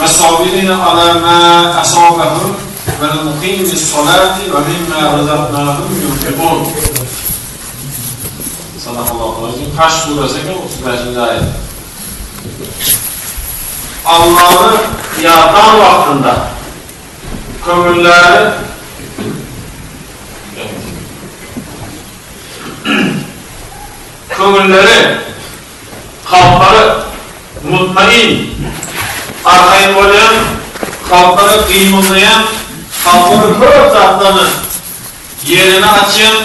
Ve sabirine ala ma asabahum vel mukimis salati ve mimma razaknahum yunfikun. Sadakallahu azim. Haç suresinin 35. ayet. Allah'ı yaratan vaktinde kömürleri köňülleri, kalplary mutmain, arkaýyn bolýan, kalplary gymyldaýan, kalplary köp zatlaryny ýerine açýan,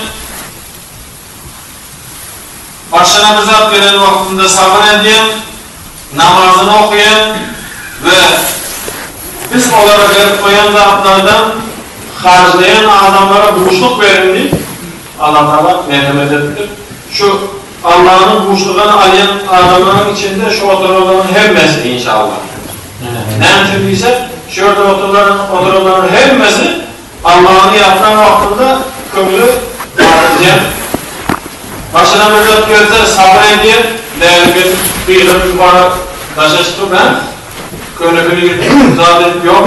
başyna bir zat gelen wagtynda sabyr edýän, namazyny okaýan we biz olara berip goýan zatlardan harjlaýan adamlara buşluk beriň diýip, Allatagala merhemet edipdir. Şu Allanyň buşlugyny alýan adamlaryň içinde şu oturanlaryň hemmesi inşallah. Näme üçin diýsek, şu ýerde oturanlaryň oturanlaryň hemmesi Allany ýatlan wagtynda köňli rahatlaýar. Başyna bir zat gelse sabyr edýär, bäri gelip gygyryp ýukara daşa çykyp hä? Könesini ýyrtyp zat edip ýok.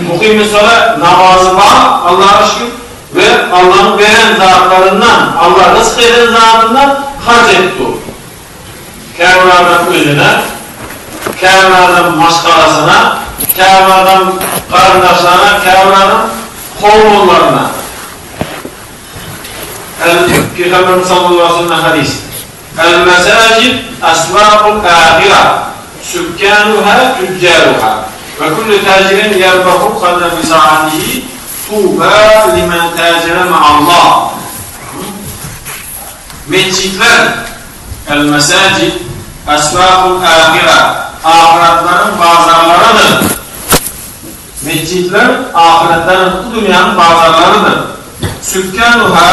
Mukymy sala namazy bar Allaha şükür. We Allanyň beren zatlaryndan, Alla ryzk eden zadyndan harç edip dur. Käbir adam özüne, käbir adam maşgalasyna, käbir adam garyndaşlaryna, käbir adam kowumlaryna. El Pygamberimiz sallallahu aleyhi ve sellem hadis. El mesacid aswaqul ahira sükkanuha tüccaruha ve kullu tacirin yerbahu kadre bizaatihi Tuba limen tacere ma'allah. Metjitler, El mesacid aswaqul ahira, ahyretlerin bazarlarydyr. Metjitler ahyretleriň, bu dünýäniň bazarlarydyr. Sükkanuha,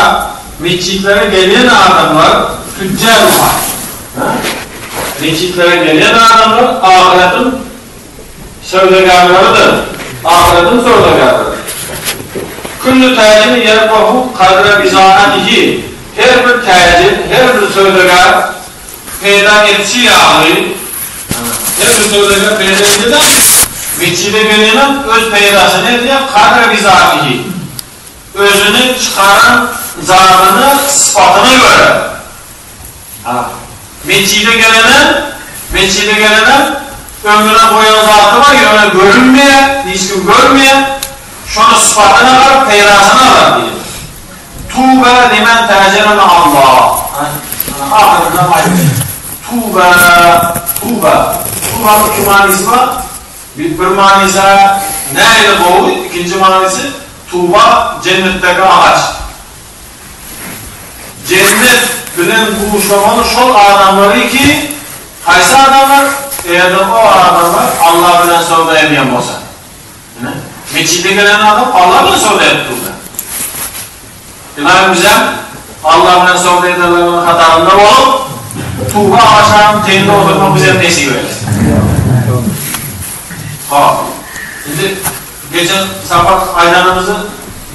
metjitlere gelýän adamlar, tüccaruha. Metjitlere gelýän adamlar ahyretiň söwdagärleridir. Ahyretiň söwdagärleri. Külli täjir ýerbahu kadre bizaatihi. Her bir täjir, her bir söwdagär peýda etişi ýaly, her bir söwdagär peýda edýär-de, metjide gelýänem öz peýdasyny edýär, kadre bizaatihi. Özüni çykaran zadyny sypatyna görä. Ha. Metjide gelenem, metjide gelenem öňüne goýan zady bar, ýöne görünmeýär, hiç kim görmeýär. Şony sypatyna garap peýdasyny alar diýýär. Tuba limen täjere ma'allah. Ahyrynda aýtdy. Tuba, tuba. Tubanyň iki manysy bar. Bir, bir manysy nähili gowy, ikinji manysy tuba jennetdäki agaç. Jennet bilen buşlamaly şol adamlary ki, haýsy adamlar? Eger-de o adamlar Allah bilen söwda edýän bolsa. Ine, metjide gelen adam Allah bilen söwda edip durdy. Ylaýym bizem Allah bilen söwda edenleriň hatarynda bolup, Tuba agaçlarynyň teýinde oturmak bize nesip etsin. Hop. Indi geçen sapar aýdanymyzy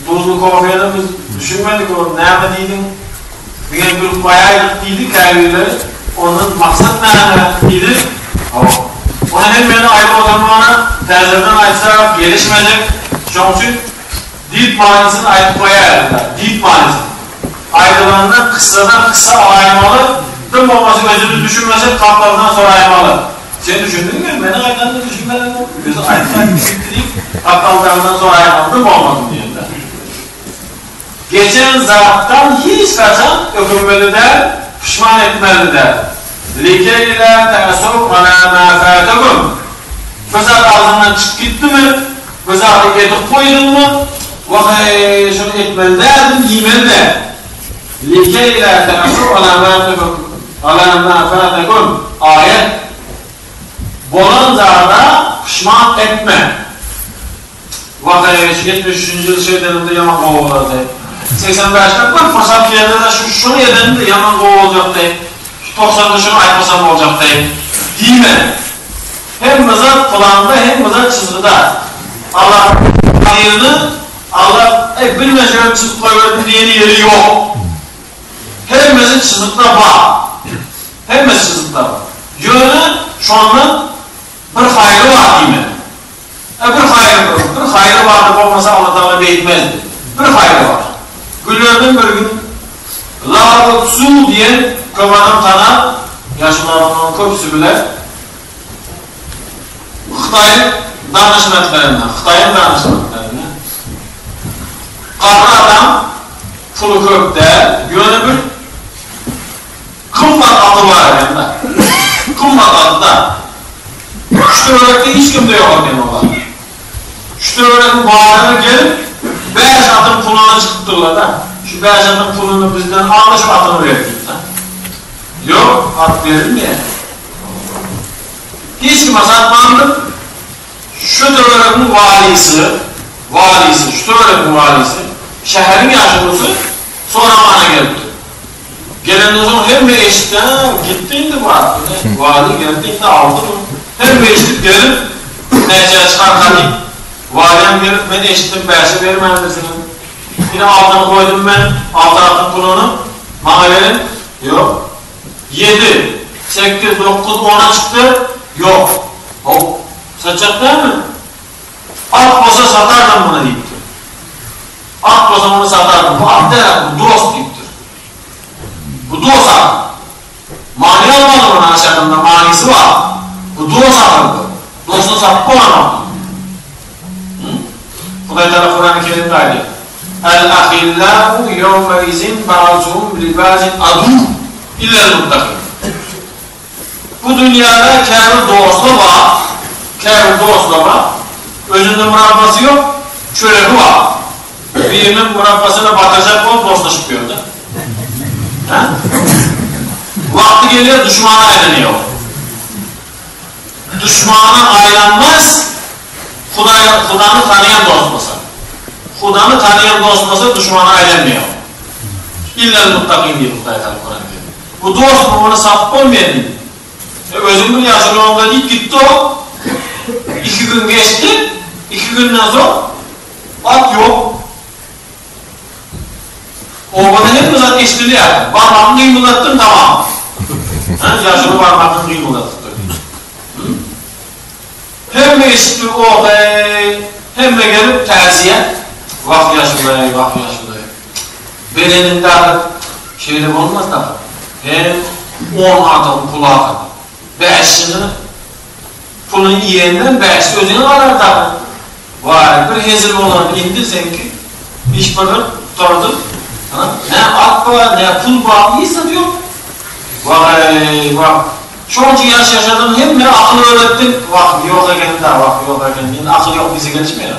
duzly kofeni biz düşünmedik o näme diýdiň? Diňe gülüp goýaýdyk diýdi käbirleri. Ondan maksat näme diýdi? Hop. Ony hem meni aýdyp oturmana täzeden aýtsa gelişmejek. Şoň üçin Diýip manysyny aýdyp goýaýarlar. Diýip manysyny. Aýdylanda kyssadan kyssa alaýmaly, dym bolmasa özümiz düşünmesek gapdaldan soraýmaly. Sen düşündiňmi? Meniň aýdanyma düşünmediňmi? Özi aýdyp aýdyp gitdi diýip gapdaldagydan soraýmaly dym bolmasyn diýende. Geçen zatdan hiç haçan ökünmeli däl, puşman etmeli däl. Likeý lâ te'sev alâ mâ fâtekum. Bir zat agzyňdan çykyp gitdimi, bir zady edip goýduňmy, Wah-eý, şuny etmeli däldim diýmeli däl. Likeý lâ te'sev alâ mâ tekum, alâ mâ fâtekum. Aýat. Bolan zada puşman etme. Wah-eý, şu 73-nji ýyl şeýdenimde ýaman gowy bolardy. 85-de bir pursat geldi-de, şu şuny edenimde ýaman gowy boljakdy. Şu togsanda şuny aýtmasam boljakdy. Diýme. Hemme zat planda, hemme zat çyzgyda. Allah takdyryny Allah, eý, bilmän şöyle çyzyp goýberdim diýen ýeri ýok. Hemmesi çyzykda bar. Hemmesi çyzykda bar. Ýöne şondan bir haýry bar diýme. E bir haýry bir haýry bardy bolmasa Allah Tagala beýtmezdi. Bir haýry bar. Günlerden bir gün Lao Tzu diýen köp adam tanar, ýaşulularyň köpüsi biler. Hytaýyň danyşmentlerinden, Hytaýyň danyşmentlerinden. Garry adam puly köp däl, ýöne bir Gymmat aty bar eken-de. Gymmat aty-da. Şu töwerekde hiç kimde ýok eken ol at. Şu töweregiň baýlary gelip, bäş atyň puluny çykypdyrlar-da. Şu bäş atyň puluny bizden al-da şu atyňy ber diýip-de. Ýok, at berilmeýär. Hiç kime satmandyr. Şu töweregiň walysy, walysy, şu töweregiň walysy, şäheriň ýaşulusy soramana gelipdir. Gelenden soň hemme eşitdi, hä, gitdi indi bu at, ine, waly geldi, indi aldy bu. Hemme eşidip gelip, näçä çykarka diýip, walyam gelip, men eşitdim, bäşe bermändirsiňiz. Ine, altyny goýdum men, alty atyň puluny, maňa beriň. Ýok. Ýedi, sekiz, dokuz, ona çykdy, ýok. Hop, satjak dälmi? At bolsa satardym muny diýipdir. At bolsa muny satardym. Bu at däl, bu dost diýipdir. Bu dost at. Many almaly muny aşagynda manysy bar. Bu dost ahyr bu. Dostuny satyp bolanok diýip. Hudaý Taala Kurany Kerimde aýdýar. El ahillau ýewme izin ba'zuhum li ba'zin adu illel muttakin. Bu dünýäde käbir dostlar bar, käbir dostlar bar, özünde murabbasy ýok, çöregi bar. Biriniň murabbasyna batyrjak bolup dostlaşyp ýör-de. Hä? Wagty gelýär duşmana aýlanýar. Duşmana aýlanmaz, Hudaý, Hudany tanaýan dost bolsa. Hudany tanaýan dost bolsa duşmana aýlanmaýar. Illel muttakin diýdi Hudaý Taala Kurany Kerimde. Bu dost bu muny satyp bolmaýar diýdi. E özüň bil ýaşuly onda diýip gitdi o. Iki gün geçdi. Iki günden soň at ýok. Obada hemme zat eşidilýär. Barmagyňy gymyldatdyň tamam. Hä ýaşuly barmagyny gymyldatypdyr diýdi. Hemme eşitdi oh-eý. Hemme gelip täziýe. Wah ýaşuly-eý, wah ýaşuly. Bereninde alyp, şeýle bolmaz dagy. Hem on adygyň puly ahyr. Bäşini puluny iýenden bäşisi özüňe galar dagy. Waý, bir hezil bolardy indi seňki. Iş bir gutardy. Ne at bar, ne pul bar, hiç zat ýok. Waý, wah. Şonça ýaş ýaşadyň, hemme akyl öwretdiň. Wah, ýok eken-dä, wah, ýok eken. Indi akyl ýok diýse gelişmeýär.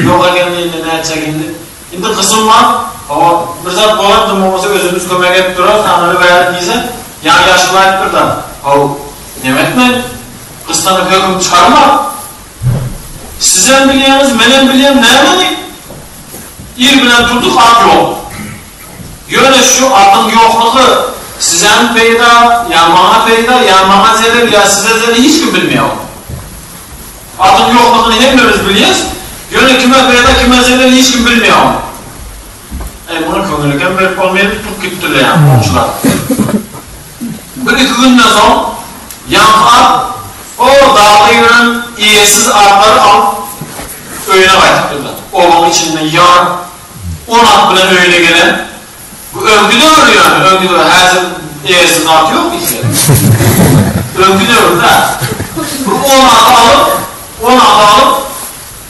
Ýok eken-de indi nätjek indi. Indi gysym bar, hawa, bir zat bolar, dym bolmasa özümiz kömek edip durarys, aňyry bäri diýse, ýaňy ýaşuly aýdypdyr-da, Haw, neme etmeli? Gyssanyp höküm çykarma. Sizem bilýäňiz, menem bilýän, nämeni? Ir bilen turduk, at ýok. Ýöne şu atyň ýoklugy sizem peýda, ýa maňa peýda, ýa maňa zelel, ýa size zelel hiç kim bilmeýär ony. Atyň ýoklugyny hemmemiz bilýäs, ýöne kime peýda, kime zelel hiç kim bilmeýär ony. Eý, muny köňülligem berip bolmaýar diýip turup gitdiler ýaňky goňşular. Bir-iki günden soň ýaňky at o dagda ýören eýesiz atlary alyp öýüne gaýdypdyrlar. Obaň içinde ýar on at bilen öýüne gelen Bu öňki döwür ýöne, öňki döwür, häzir eýesiz at ýok hiç ýerde. Öňki döwürde bir on aty alyp, on aty alyp,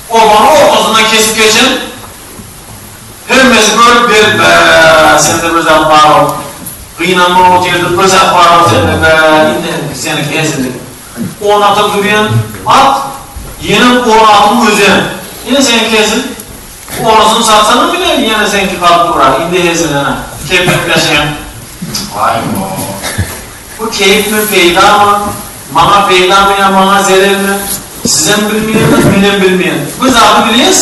obanyň ortasyndan kesip geçen hemmesi görüp gelip, bä, sende bir zat bar-ow, gynanma otyrdy, bir zat bar-ow sende, bä, indi seniňki hezillik. On ata durýan at, ýene on atyň özem, ine seniňki hezil. Onusyny satsana bile ýene seňki galyp durar indi hezilene kepek ýaşaýan waý-o bu keýpmi peýdamy maňa peýdamy ýa maňa zelelmi sizem bilmeýäňiz menem bilmeýän bir zady bilýäs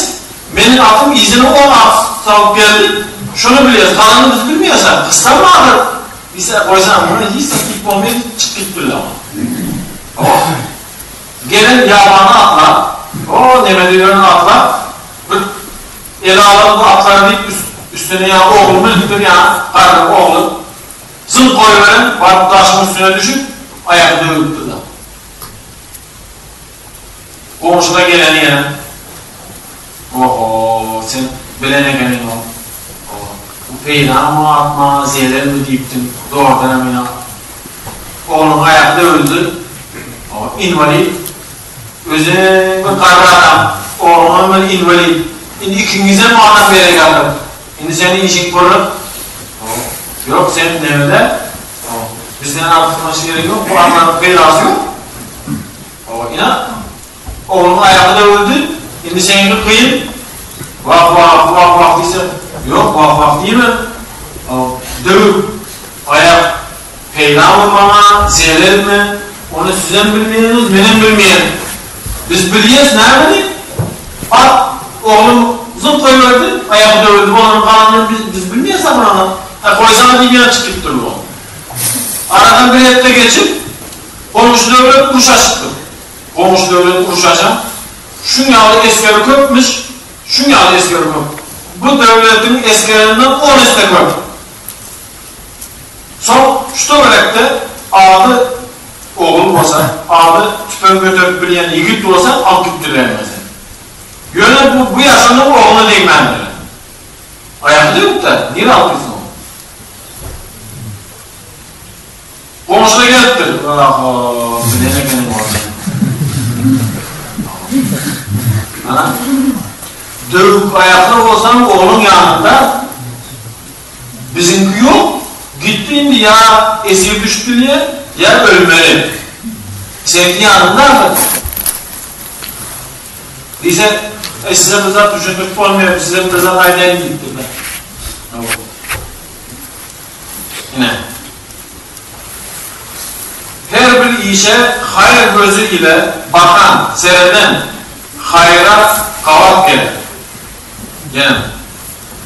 meniň atym yzyna on at salyp geldi şony bilýäs galanyny biz bilmeýäs a gyssanma ahyr diýse goýsana muny hiç zat diýip bolmaýar diýip çykyp gitipdirler oňa Gelen ýabany atlar, o nemede ýören atlar bir ele alan bu atlary diýip üstüne ýa ogly münüpdir ýa garry ogly zyňk goýberen baryp daşyň üstüne düşüp aýagy döwülipdir-de. Goňşuda gelen ýene. Oho, sen bilen ekeniň-ow. Bu peýdamy at maňa zelelmi diýipdiň, zordanam ine ogluň aýagy döwüldi. Inwalid. Özem bir garry adam, ogluňam bir inwalid. Indi ikiňizem adam gerek ahyr. Indi seniň işiň pyrryk. Ýok, sen neme-de, bizden artykmaç gerek ýok, bu atlaryň peýdasy ýok. Ine, Ogluň aýagy döwüldi, indi seňki kyn. Wah, wah, wah, wah diýse, ýok, wah, wah diýme. Döwük aýak peýdamy maňa, zelelmi, ony sizem bilmeýäňiz, menem bilmeýän. Biz bilýäs nämeni? At oglum zyňk goýberdi, aýagy döwüldi, olaryň galanyny biz, biz bilmeýäs ahyr ony. Hä, goýsana diýip ýene çykyp gitdi bu. Aradan bir hepde geçip, goňşy döwlet uruş açypdyr. Goňşy döwlet uruş açan. Şuň ýaly esgeri köpmüş, şuň ýaly esgeri köp. Bu döwletiň esgerinden on esse köp. Soň şu töwerekde ady ogul bolsa, ady tüpeň göterip bilýän ýigit bolsa alyp gitdiler hemmesini. Ýöne bu bu ýaşulynyň ogluna degmändirler. Aýagy döwükdä, nirä alyp gitsin ony? Goňşy-da gelipdir. Aho, bilen ekeniň ony. Ana, döwük aýakly bolsaň ogluň ýanynda biziňki ýok, gitdi indi ýa esir düşüp bilýär, ýa ölmeli. Seňki ýanynda ahyr. Diýse, e, size bir zat düşündirip bolmaýar, size bir zat aýdaýyn diýipdir-de. Ine. Her bir işe haýyr gözi ile bakan, sereden haýyra gabat geler. Ýene.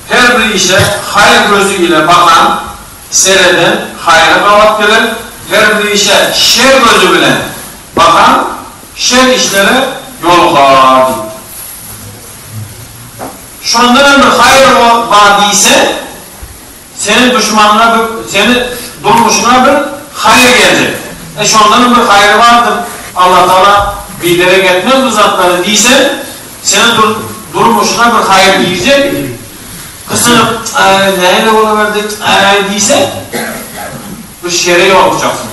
Her bir işe haýyr gözi ile bakan, sereden haýyra gabat geler. Her bir işe şer gözi bilen bakan şer işlere ýolukar diýipdir. Şondanam bir haýyr bar diýse, Seniň duşmanyňa bir, seni durmuşyňa bir haýyr geljek. E şondanam bir haýyry bardyr, Allatagala biderek etmez bu zatlary diýseň, seniň dur, durmuşyňa bir haýyr girjek. Gysynyp, Äý, nähili boluberdi, äý diýseň, bir şere ýolukjaksyň.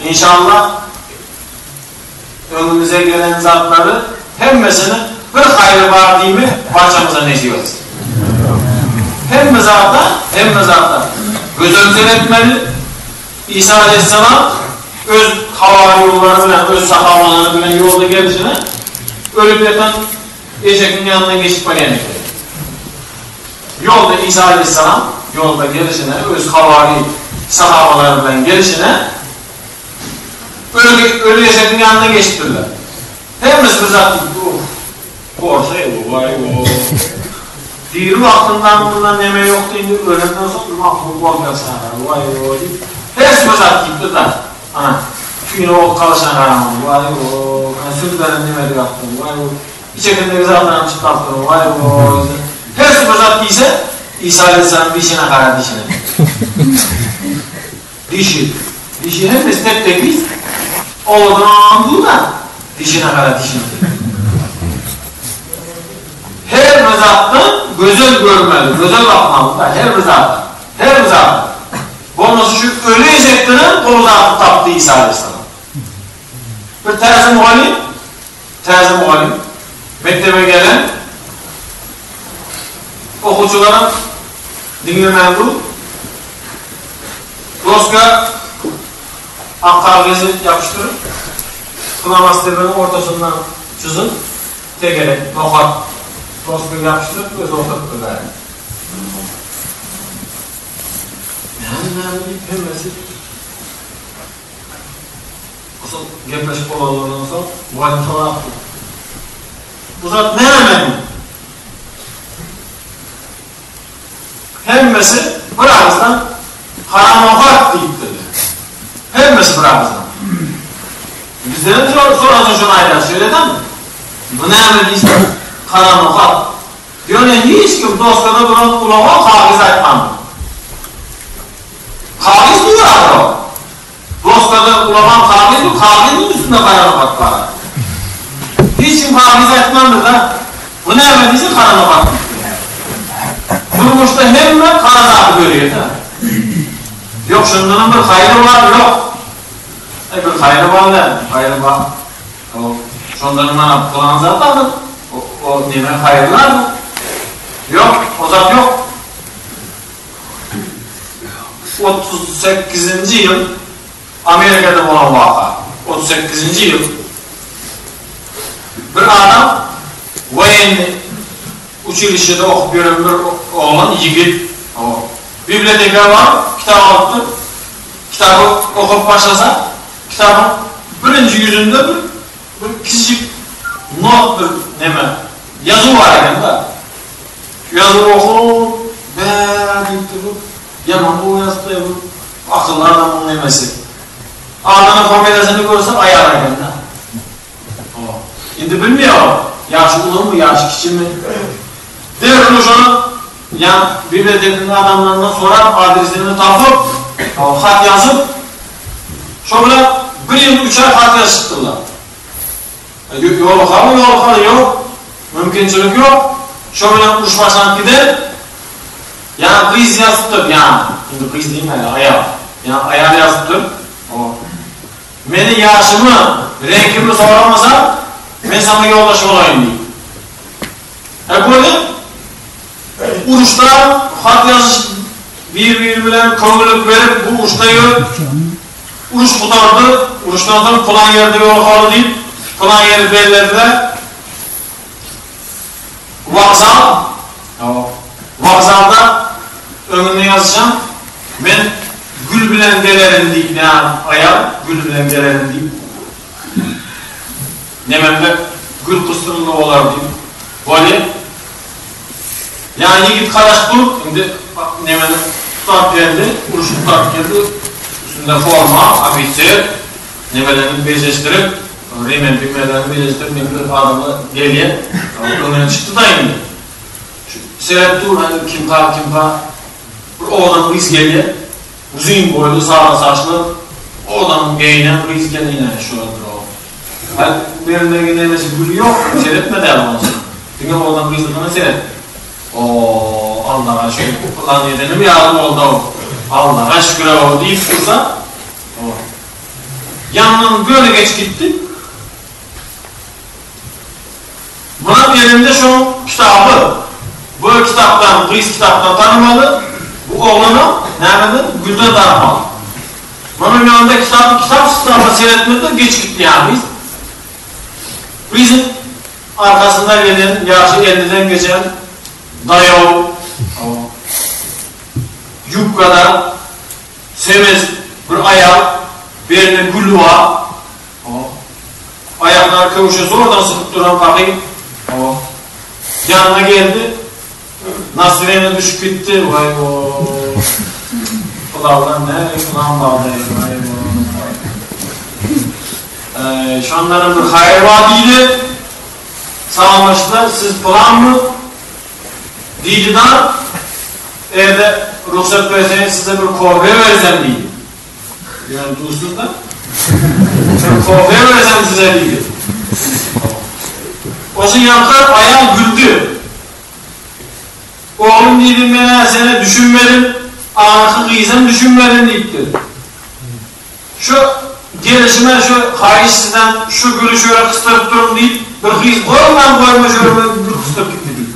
Inşallah, öňümize gelen zatlary hemmesini bir haýry bar diýmek barçamyza nesip etsin. Hemme zatda, hemme zatda gözel seretmeli. Isa aleyhisselam öz hawaryýollary bilen, öz sahabalary bilen ýolda gelişine ölüp ýatan eşegiň ýanyndan geçip barýan eken. Ýolda Isa aleyhisselam ýolda gelişine öz hawary sahabalary bilen gelişine Öli, öli eşegiň ýanyndan geçipdirler. Hemmesi bir zat diýip, Uf, gorsa-eý, waý-o. Diri wagtyndan mundan neme ýokdy, indi ölenden soň bir mahluk gorkýarsyň, waý-o diýip, hersi bir zat diýipdir-de. Ana, tüýüne ot galyşyna garaman, waý-o, ana, sözlerem neme diýip aýtdy, waý-o, içegindeki zatlaram çykyp galypdyr, waý-o diýse, hersi bir zat diýse, Isa aleýhissalam dişine gara dişine. Dişi. Dişi hemmesi tep-tekiz. Owadan dur-da, dişine gara dişini. Her bir zatdan gözel görmeli, gözel bakmaly-da, her bir zatdan. Her bir zatdan. Bolmasa şu öli eşekdenem gowy zat tapdy Isa aleyhissalam. Bir täze mugallym, täze mugallym mekdebe gelen okuwçylaram diňlemän dur. Doska ak kagyzy ýapyşdyryp, flomasterleriň ortasyndan çyzyp, tegelek nokat doska ýapyşdyryp, özi oturypdyr bäri. Näme, näme diýip hemmesi Şol gepleşip bolanlardan soň mugallym sorapdyr. Bu zat näme diýip. Hemmesi bir agyzdan Karamohat diýipdirler. Hemmesi bir agyzdan. Bizdenem sorasaň şony aýdar, şeýle dälmi? Bu näme diýse, Karamohat. Ýöne hiç kim doskada duran ulaga kagyz aýtmandyr. Kagyz dur ahyr o. Doskada ulagan kagyz dur, kagyzyň üstünde gara nokat bar. Hiç kim kagyz aýtmandyr-da. Bu näme diýse gara nokat diýip durýar. Durmuşda hemme gara zady görýär-de. Ýok, şondanam bir haýry bar, ýok. Aý bir haýry bar däl, haýry bar. O şondanam ana pylan zat alyp, o, o neme haýyrly alyp. Ýok, o zat ýok. 38-nji ýyl Amerikada bolan waka. 38-nji ýyl bir adam woýennyý uçilişşede okup ýören bir oglan, ýigit, o biblioteka baryp kitap alypdyr. Kitaby okap başlasa, kitabyň birinji ýüzünde bir bir kiçijik not bir neme, ýazuw bar eken-de. Şu ýazuwy okap, bä diýipdir bu, ýaman gowy ýazypdyr bu akylly adamyň nemesi. Adyny, familiýasyny görse aýal eken-de. Hawa. Indi bilmeýär ol, ýaşy ulumy, ýaşy kiçimi. Derrew şony ýa bibliotekanyň adamlaryndan sorap, adresini tapyp, hawa, hat ýazyp, şo bilen bir ýyl üç aý hat ýazyşypdyrlar. Ýolukamy, ýolukary ýok, mümkinçilik ýok. Şo bilen uruş başlanyp gider. Ýa gyz ýazypdyr, ýa, indi gyz diýmäli, aýal. Ýa aýal ýazypdyr. Hawa. Meni ýaşymy, reňkimi soramasaň, men saňa ýoldaş bolaýyn diýip. Hä bolýa. Uruşda hat ýazyşyp, bir-biri bilen köňüllik berip, bu uruşda ýör. Uruş gutardy, uruşdan soň pylan ýerde ýolukaly diýip, pylan ýeri bellediler. Wokzal, wokzalda öňünde ýazyşan, men gül bilen gelerin diýip, näme aýal gül bilen gelerin diýip, nememde gül gysdyryldy bolar diýip, bolýa. Ýa ýigit garaşyp dur, indi nemeni gutaryp geldi, uruşy gutaryp geldi, üstünde forma, ofiser, nemelerini bejeşdirip, remen düwmelerini bejeşdirip, men bir adamlar gelýär, öňüne çykdy-da indi. Şu seret dur, hani kimka, kimka, bir owadan gyz gelýär, uzyn boýly, sary saçly, owadan geýnen gyz eken ine, şoladyr o. Hal bermegi nemesi güli ýok, seretme däl onsoň. Diňe owadan gyzdygyna seret. O, Allaha şükür, pylan edenim ýaly boldy-ow. Allaha şükür-ow diýip dursa, o, ýanyndan göni geçip gitdi. Munam elinde şoň kitaby. Bu kitapdan, gyz kitapdan tanymady. Bu oglanam nämeden? Gülden tanymady. Munuň ýanynda kitap, kitap kitaba seretmedi-de geçip gitdi ýa gyz. Gyzyň arkasynda gelen ýaşy elliden geçen daýaw, ýubkada semiz bir aýal, belinde güli bar. Aýaklary köwşe zordan sypyp duran pahyr ýanyna geldi. Nasrene düşüp gitdi. Waý-wo. Pylanlar näme pylan bardy. Waý-wo. Şondanam bir haýyr bar diýdi. Salamlaşdylar. Siz pylanmy? Diýdi da, Eger-de rugsat berseňiz size bir kofe bersem diýdi. Ýöne duzsuz-da. Bir kofe bersem size diýdi. Oşa ýaňky aýal güldi. Oglum diýdi, men-ä seni düşünmedim, aňyrky gyzam düşünmedim diýipdir. Şu gelişime şu haýyş sizden şu güli şöyle kysdyryp duruň diýip, bir gyz goýman goýma şöyle bir gül kysdyryp gitdi diýip.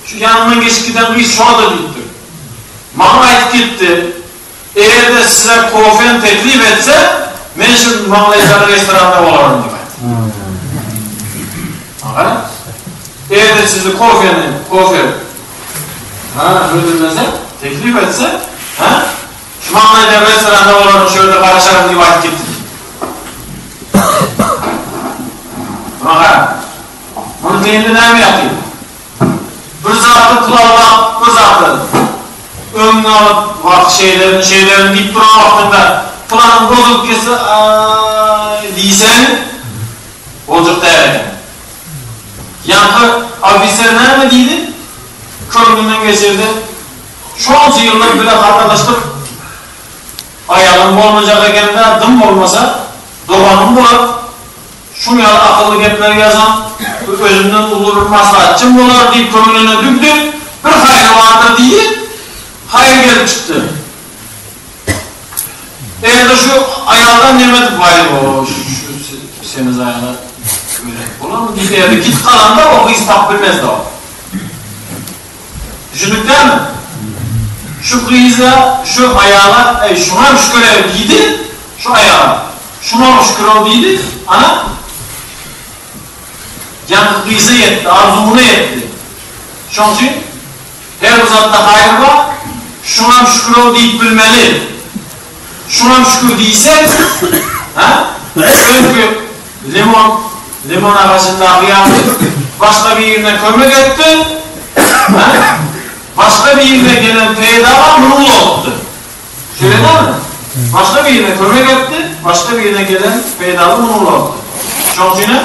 Şu ýanyndan geçip giden gyz şo-da diýipdir. Maňa aýdyp gitdi, Eger-de size kofeni teklip etse, men şu maňlaýjany restoranda bolaryn diýip aýtdy. Maňa Eger-de sizi kofeni, kofe, ha, hödürlese, teklip etse, ha, şu maňlaýjan restoranda bolaryn, şu ýerde garaşaryn diýip aýdyp gitdi. Maňa Munuň teýinde näme ýatyr? Bir zatda pul almak, bir zatda öňüňi alyp, wah, şeýlerin, şeýlerin diýip duran wagtyňda planyň bozulyp gitse, aý diýseň, boljak däl eken. Ýaňky ofiser näme diýdi? Köňlünden geçirdi. Şonça ýyllar bile hatarlaşdyk. Aýalym bolmajak eken-dä, dym bolmasa, doganym bolar. Şuň ýaly akylly gepleri ýazan, bu özümden uly bir maslahatçym bolar diýip köňlüne düwdi, bir haýry bardyr diýdi, haýyr gelip çykdy. Eger-de şu aýaldan neme edip, waý-o, şu semiz aýala öýlenip bolarmy diýip, eger-de gidip galanda o gyz tapyp bilmezdi o. Düşündik dälmi? Şu gyza, şu aýala, eý, şuňam şükür et diýdi, şu aýala. Şuňam şükür ol diýdi, ana, ýaňky gyza ýetdi, arzuwyna ýetdi. Şoň üçin her bir zatda haýyr bar, şuňam şükür ol diýip bilmeli. Şuňam şükür diýseň, hä? Öňki limon, limon agajyndaky ýaly başga birine kömek etdi, hä? Başga birine gelen peýda muny ulaltdy. Şeýle dälmi? Başga birine kömek etdi, başga birine gelen peýdaly muny ulaltdy. Şoň üçin hem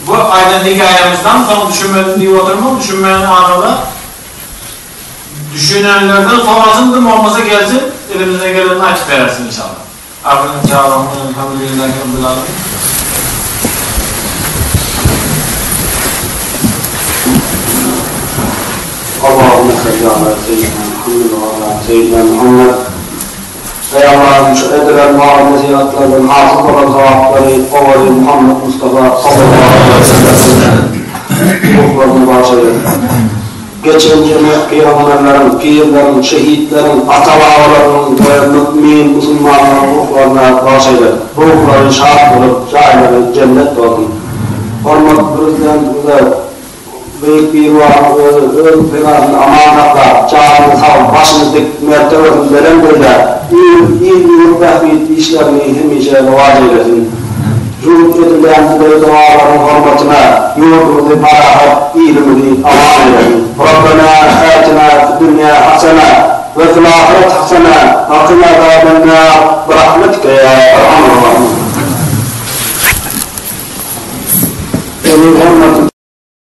bu aýdan hekaýamyzdan soň düşünmedim diýip oturmaň, düşünmeýän adamlar Düşünenlerden sorasyn bolmasa gelsin elimizden gelenini aýtyp bereris inşallah. Ahyry dawamyz Elhamdülillahi Rabbil Alemin. Allahümme salli ala seýidina Muhammed we ala seýidina Muhammed. Eý Allahym şu edilen wagyz-nesihatlardan hasyl bolan sogaplary owaly Muhammed Mustafa sallallahu aleýhi we sellemiň ruhlaryna bagyş eýle. Geçen jemi pygamberleriň, pirleriň, şehitleriň, ata-babalarynyň we mümin musulmanlaryň ruhlaryna bagyş eýle. Ruhlary şat bolup, jaýlary jennet bolsun. Hormatly Prezidentimize Beýik Biribaryň özi öz penasynda aman saklap, janyny sag, başyny dik, mertebesini belent eýläp, il-ýurt bähbitli işlerini hemişe rowaç eýlesin. Ýurt edilýän dileg-dogalaryň hormatyna ýurdumyzy parahat, ilimizi aman eylesin. Rabbena atina fid-dünýä hasana we fil-ahireti hasana we qina azaben-nar birahmetike ýa erhamer rahimin. Seniň hormatyňa.